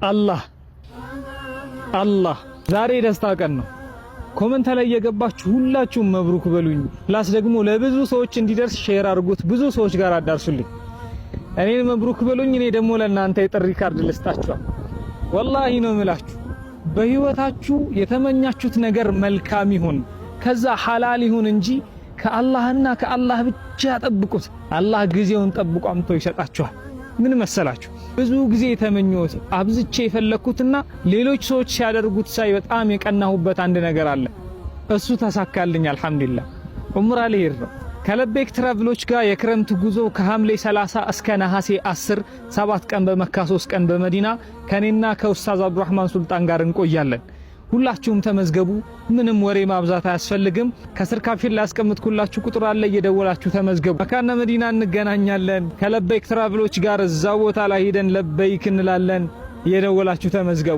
አላህ አላህ፣ ዛሬ ደስታ ቀን ነው። Comment ላይ እየገባችሁ ሁላችሁም መብሩክ በሉኝ። Plus ደግሞ ለብዙ ሰዎች እንዲደርስ share አድርጉት፣ ብዙ ሰዎች ጋር አዳርሱልኝ። እኔን መብሩክ በሉኝ፣ እኔ ደግሞ ለእናንተ የጥሪ ካርድ ልስጣችኋል። ወላሂ ነው የምላችሁ፣ በህይወታችሁ የተመኛችሁት ነገር መልካም ይሁን፣ ከዛ ሐላል ይሁን እንጂ ከአላህና ከአላህ ብቻ ጠብቁት። አላህ ጊዜውን ጠብቆ አምጥቶ ይሰጣችኋል። ምን መሰላችሁ? ብዙ ጊዜ የተመኘሁት፣ አብዝቼ የፈለግኩትና ሌሎች ሰዎች ሲያደርጉት ሳይ በጣም የቀናሁበት አንድ ነገር አለ። እሱ ተሳካልኝ፣ አልሐምዱሊላህ። ዑምራ ልሄድ ነው። ከለበይክ ትራቭሎች ጋር የክረምት ጉዞ ከሐምሌ 30 እስከ ነሐሴ 10፣ 7 ቀን በመካ፣ 3 ቀን በመዲና ከኔና ከኡስታዝ አብዱራህማን ሱልጣን ጋር እንቆያለን። ሁላችሁም ተመዝገቡ። ምንም ወሬ ማብዛት አያስፈልግም። ከስር caption ላይ ያስቀምጥኩላችሁ ቁጥር አለ፣ እየደወላችሁ ተመዝገቡ። መካና መዲና እንገናኛለን። ከለበይክ ትራቭሎች ጋር እዛው ቦታ ላይ ሄደን ለበይክ እንላለን። እየደወላችሁ ተመዝገቡ።